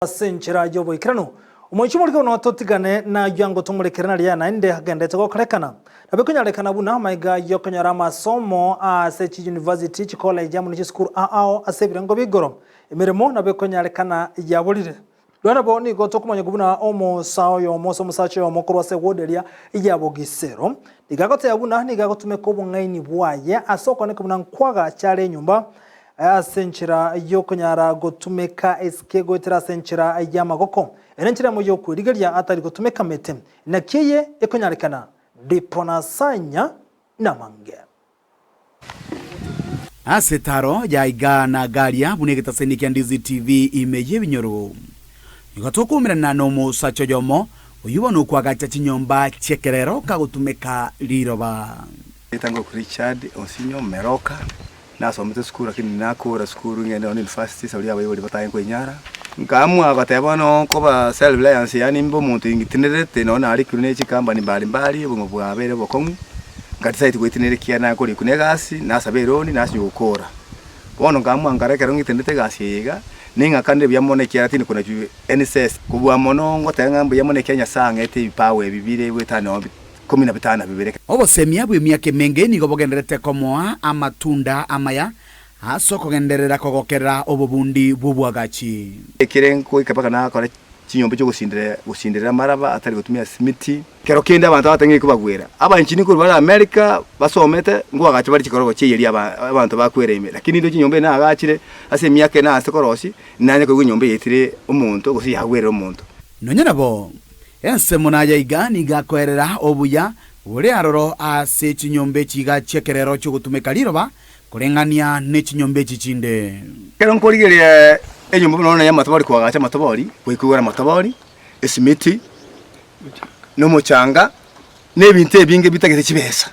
Ase enchera y'oboikeranu, omoichi omorikigwa nonya totigane nayio ango tomorekere naria naende agenderete gokorekana. Nabo ekonyarekana buna amaiga y'okonyora amasomo ase chiyunivasiti, chikoleji amo ne chisukuru ao ase ebirengo bia igoro. Emeremo nabo ekonyarekana yaborire. Nonya nabo nigo tokomanyigwa buna omosa oyomo ase omosacha oyomo korwa ase ewodi eria ya bogisero nigo agoteba buna nigo agotumeka obong'aini bwaye ase okooneka buna nkwagacha are enyomba Ase enchera y'okonyara gotumeka esike goetera ase enchera y'amagoko. Ere enchera emo y'okwerigeria atari gotumeka mete. Naki eye ekonyarekana? Diponasanya namange. Ase etaro ya iga na garia buna egetaseni kia Ndizi TV ime y'ebinyoro, nigo tokoumerana nomosacha oyomo oyio bono okoagacha chinyomba chi'ekerero kagotumeka riroba. Etang'o Richard Osinyo Meroka. Nasomete esukuru lakini nakora esukuru ng'ende nonye university sababu abaibori batanye koinyara. Nkaamua goteba bono nkoba self reliance yaani mbe omonto ingitinerete nonye narikirwe ne chicompany mbali mbali obogima bwabeire obokong'u, nka decide goitineria ekiagera nakorikwa na egasi, nasaba eloni nasinywa gokora. Bono nkaamua nkara ekero ngitinerete egasi eye iga, ning'akanire buya mono ekiagera tindi konachwa any cents. Kobua mono ngoteba ng'a mbuya mono ekiagera Nyasaye ang'ete ebipawa ebi bire goetania nonye ikomi na bitano na bibere. Obosemia bw'emiaka emenge nigo bogendererete komoa amatunda amaya ase okogenderera kogokerera obobundi bw'oboagachi. Ekere nkoika mpaka nakora chinyomba chi'ogosinderera amaraba atari gotumia simiti. Kero kende abanto abatang'ani kobagwera abanchini korwa bare Amerika basomete nkoagacha bare chikorogo chi'eyeria abanto bakwera ime. Lakini intwe chinyomba eye naagachire ase emiaka ene ase korosia, nanye koigwa enyomba eye yaitire omonto gose yagwerire omonto. Nonya nabo, Ensemo naye iga nigo akoerera obuya bore aroro ase chinyomba echi iga chi'ekerero chi'ogotumeka riroba, koreng'ania ne chinyomba echi chinde. Ekero nkorigereria enyomba buna bono y'amatobori koagacha amatobori, goika igoro amatobori, esimiti, na omochanga, na ebinto ebinge bitagete chibesa.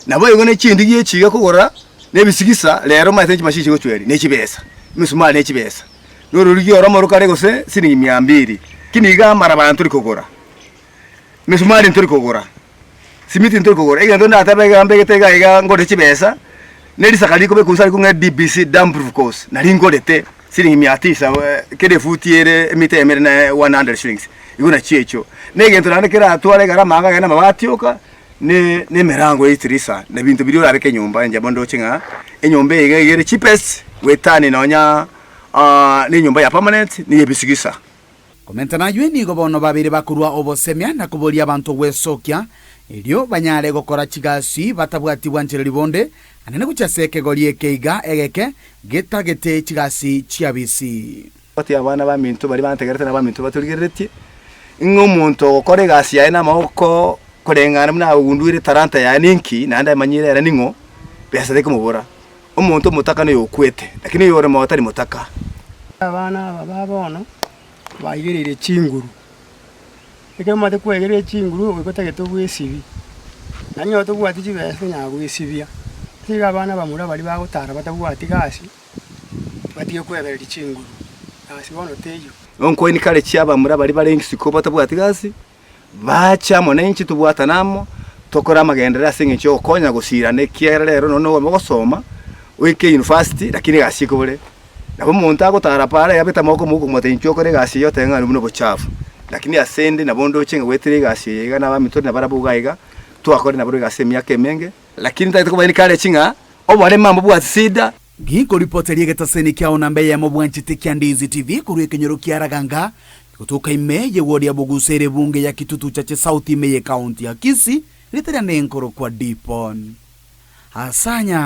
Naboigo ne chindigi echi iga kogora, na ebisigisa, rero omanyete chimashini chigochweria, ne chibesa, emesumari ne chibesa. Na ororigi oromo rokare gose siringi mia mbiri, lakini iga amaraba ntori kogora, emesumari ntori kogora, simiti ntori kogora, egento ndatebe iga mbegete iga iga ngore chibesa, ne risaka rikobekwa inse aria kong'e DBC damp proof course, nari ngorete siringi mia tisa kera efuti ere emita eyemo ere na 100 shillings, igo nachio echio. Na egento naende keratware egarama iga iga na amabati oka. Ne nemerango ye chitirisa, na ebinto biria orabeke enyomba, inche bono ndoche ng'a enyomba eye iga ere cheapest goetania nonya na enyomba ya permanent na eyebisigisa. Komenta naywe nigo bono babeire bakorua obosemia na koboria abanto gwesokia, erio banyare gokora chigasi batabwati bwanchereri bonde, anene gochia ase ekegori eke iga egeke getagete chigasi chiabisi. Gati y'abana baminto baria bantegerete na abaminto batorigereretie, ng'a omonto ogokora egasi yaye namaboko koreng'ana buna agunduire etalanta yaye ninki, naende amanyire ere ning'o, besa tekomobora. Omonto omotaka noyo okwete, lakini oyore moyo tari motaka. Abana aba ba bono baigereire chinguru, ekero omanyete kwaigereire chinguru goika otagete obwesibie, naende onye tobwati chibesa tonyara gwesibia. Ase igo abana abamura baria bagotara batabwati gasi. batige kwebereria chinguru, gasi bono teiyo. Nonkoini kare chi'abamura baria bare isiko batabwati gasi, bache amo nainche tobwatane amo, tokore amagenderero ase engencho y'ogokonya gosirana ekiagera rero nonya nobe ogosoma, oike university lakini egasi ekobore. Nabo omonto agotara paara yabete amaboko omouko komotebia inchuo okore egasi eye otebe ng'a buna obochafu. Lakini ase inde nabo ndoche ng'a goetera egasi eye iga na abaminto nabarabwo iga iga, twakorire nabarabwo egasi emiaka emenge. Lakini ntagete kobaini kare chi ng'a oborema mbobwati sida. Ginkoripoteria egetaseni kiao namba eyemo bwanchete kia Ndizi TV korwa ekenyoro kia Raganga, gotoka ime ye ward ya Bogusa ere ebunge ya Kitutu Chache South ime ye county ya Kisii, rieta riane nkorokwa Dipon Asanya.